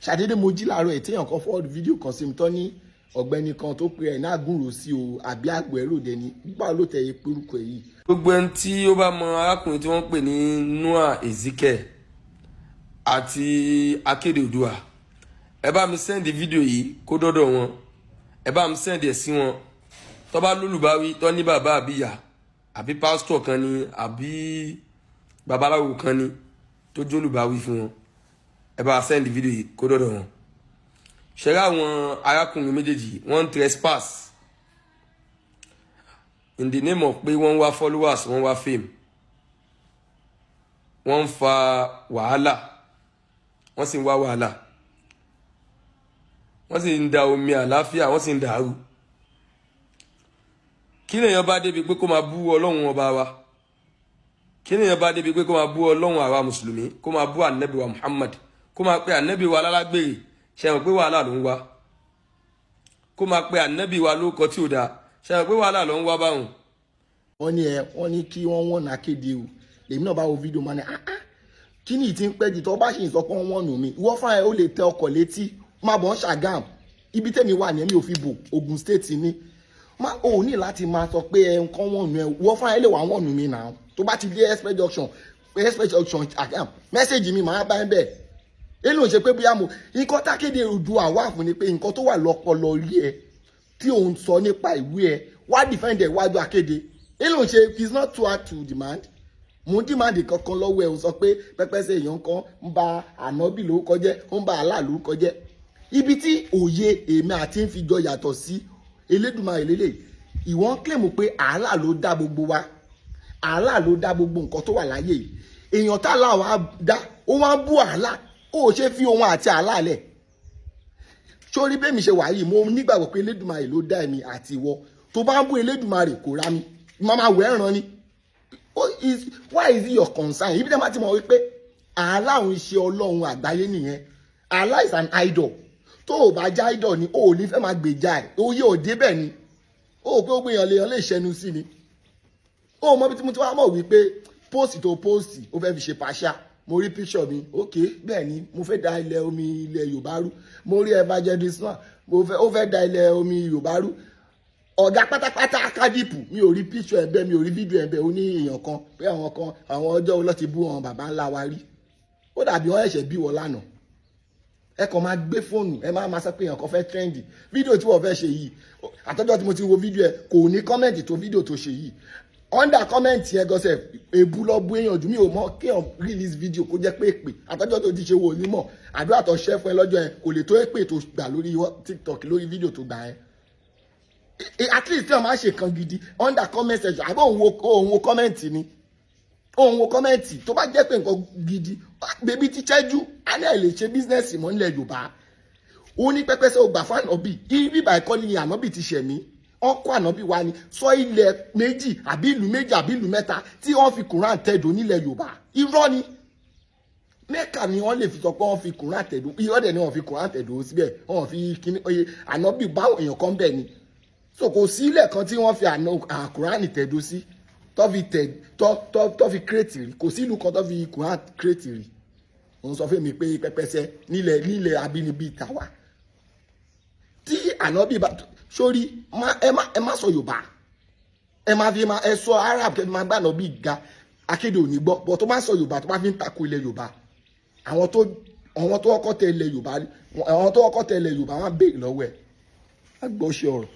Ṣàdédé mo jí láàárọ̀ ẹ̀, téèyàn kan forward fídíò kan sí mi tán ní ọ̀gbẹ́ni kan tó pe ẹ̀ ní àgùnrò sí o, àbí àgbẹ̀rò dẹni báwo ló tẹ̀ ẹ́ pé orúkọ ẹ̀ yìí. Gbogbo ẹni tí ó bá mọ arákùnrin tí wọ́n ń pè ní Noah Ezekiel àti Akéde Oòduà, ẹ bá mi send fídíò yìí kó dọ́dọ̀ wọn. Ẹ bá mi send ẹ̀ sí wọn. Tó bá lólùbáwí, tó ní bàbá àbí ìyá àbí pásítọ̀ kan ni àbí babaláwo kan ni tó jólùbáwí fún wọn, ẹ bá send fídíò yìí kó dọ́dọ̀ wọn. Ṣẹlẹ, àwọn arákùnrin méjèèjì, wọ́n ń trespass in the name of pé wọ́n ń wá followers, wọ́n ń wá fame, wọ́n ń fa wàhálà, wọ́n sì ń wá wàhálà, wọ́n sì ń da omi àlàáfíà, wọ́n sì ń dàrú. Kí lèèyàn bá débi pé kó máa bú Ọlọ́run Ọba wa? Kí lèèyàn bá débi pé kó máa bú Ọlọ́run àwa mùsùlùmí, kó máa bú Ànábì wa Muhammad, kó máa pe Ànábì wa lálágbèrè? Ṣe mọ̀ pé wàhálà ló ń wá? Kó máa pe Ànábì wa lóko tí ò dáa, ṣe mọ̀ pé wàhálà ló ń wá báwọn? Wọ́n ní ẹ, wọ́n ní kí wọ́n wọ̀nà Akéde o. Lèmi náà bá wo fídíò, máa ní, "Ah ah, kí ni ìtí ń pẹ́ jù?" Tó bá sì ń sọ pé wọ́n wọ̀nù mi, ìwọ fúnra ẹ ó lè tẹ ọkọ̀ létí, má bọ̀ ń Ṣàgàm. Ibi tẹ́mi wà ní, ẹ̀mí ò fi bò Ogun State ní. Má ò ní láti máa sọ pé ẹ nǹkan wọ̀nù ẹ. Ìwọ fúnra ẹ lè wà wọ̀nù mi náà. Tó bá ti dé Express Junction, Express Junction Ṣàgàm, message mi, màá bá ẹ bẹ́ẹ̀. Èlò ń ṣe pé bóyá mo nǹkan tákéde Oòduà wà fún ni pé nǹkan tó wà lọ́pọlọ rí ẹ tí òun sọ nípa ìwé ẹ, wá defend ẹ wájú Akéde. Èlò ń ṣe, it's not too hard to demand. Mo ń demand kankan lọ́wọ́ ẹ̀? Ò sọ pé pẹ́pẹ́sẹ̀ èèyàn kan ń ba Ànábì lórúkọ jẹ́, ó ń ba Allah lórúkọ jẹ́. Ibi tí òye èmi àti ń fi jọ yàtọ̀ sí Elédùmarè lélẹ̀, ìwọ ń claim pé Allah ló dá gbogbo wa, Allah ló dá gbogbo nǹkan tó wà láyé yìí. Èèyàn tá Allah wa dá, ó wá ń bú Allah. Ó ṣe fi òun àti Allah lẹ̀ sórí. Bẹ́ẹ̀ mi ṣe wà yìí, mo nígbàgbọ́ pé Elédùmarè ló dá èmi àti ìwọ. Tó bá ń bú Elédùmarè, kò rá mi, máa wẹ̀ ẹ̀ràn ni. Why is it your concern? Ibi tí a máa ti mọ̀ wípé Allah ń ṣe Ọlọ́run àgbáyé nìyẹn. Allah is an idol. Tó o bá já idol ni o ò ní fẹ́ máa gbèjà ẹ̀. Oyè òde bẹ́ẹ̀ ni o ò pé ó gbìyànjú lèèyàn lè ṣẹnu sí ni. Ó mọ bí tí mo ti wá mọ̀ wípé post tó post, ó fẹ́ fi ṣe pàṣà. Mo rí picture mi, ok, bẹ́ẹ̀ ni, mo fẹ́ da ilẹ̀ omi ilẹ̀ Yorùbá rú. Mo rí evangelist náà, mo fẹ́, ó fẹ́ da ilẹ̀ omi Yorùbá rú. Ọ̀gá pátápátá kádìpù, mi ò rí picture ẹ̀ bẹ́ẹ̀, mi ò rí fídíò ẹ̀ bẹ́ẹ̀. Ó ní èèyàn kan pé àwọn kan, àwọn ọjọ́ wo ló ti bú àwọn bàbá ńlá wa rí? Ó dàbí wọ́n ẹ̀ṣẹ̀ bí wọ́n lánàá. Ẹ kàn máa gbé fóònù, ẹ máa máa sọ pé èèyàn kan fẹ́ trend. Fídíò tí wọ́n fẹ́ ṣe yìí, àtọ́jọ́ tí mo ti wo fídíò ẹ, kò ní comment tó fídíò tó ṣe yìí. Under comment yẹn gọ́sẹ̀, èbú lọ bú èèyàn jù. Mi ò mọ kéèyàn release video kó jẹ́ pé èpè. Àtọ́jọ́ tó ti ṣe wò ní mọ̀, àdúrà tó ṣẹ́ fún ẹ lọ́jọ́ yẹn kò lè tó èpè tó gbà lórí TikTok, lórí fídíò tó gbà yẹn. At least tí wọ́n máa ṣe kan gidi under comment section, àbí òun wo comment ni, òun wo comment. Tó bá jẹ́ pé nǹkan gidi, bèbí ti ṣẹ́jú á ní ẹ̀ lè ṣe business mọ́ nílẹ̀ Yorùbá. Ó ní pẹ́pẹ́sẹ́ ò gbà fún Ànábì. Ibi ìbà ẹ̀kọ́ ni Ànábì ti ṣẹ̀mí. Wọ́n kó Ànábì wa ni sọ ilẹ̀ méjì àbí ìlú méjì àbí ìlú mẹ́ta tí wọ́n fi Quran tẹ̀dó nílẹ̀ Yorùbá. Irọ́ ni. Mẹ́kà ni wọ́n lè fi sọ pé wọ́n fi Quran tẹ̀dó. Irọ́ dẹ̀ ni. Wọ́n fi Quran tẹ̀dó síbẹ̀, wọ́n fi kíní oye Ànábì báwọn èèyàn kan bẹ̀ ni. So kò sí ilẹ̀ kan tí wọ́n fi Quran tẹ̀dó sí, tó fi tẹ̀ tó fi create rí. Kò sí ìlú kan tó fi Quran create rí. Òun sọ fún mi pé pẹ́pẹ́sẹ́ nílẹ̀ abínibí tàwa tí Ànábì bá sórí. Ẹ má sọ Yorùbá, ẹ má fi má ẹ sọ Arab kẹ má gbà Ànábì ga. Akéde ò ní gbọ́ bọ́. Tó bá sọ Yorùbá, tó bá fi ń takò ilẹ̀ Yorùbá, àwọn tó kọ́kọ́ tẹ ilẹ̀ Yorùbá, àwọn tó kọ́kọ́ tẹ ilẹ̀ Yorùbá, wọ́n á béèrè lọ́wọ́ ẹ̀. Á gbọ́ ṣe ọ̀rọ̀.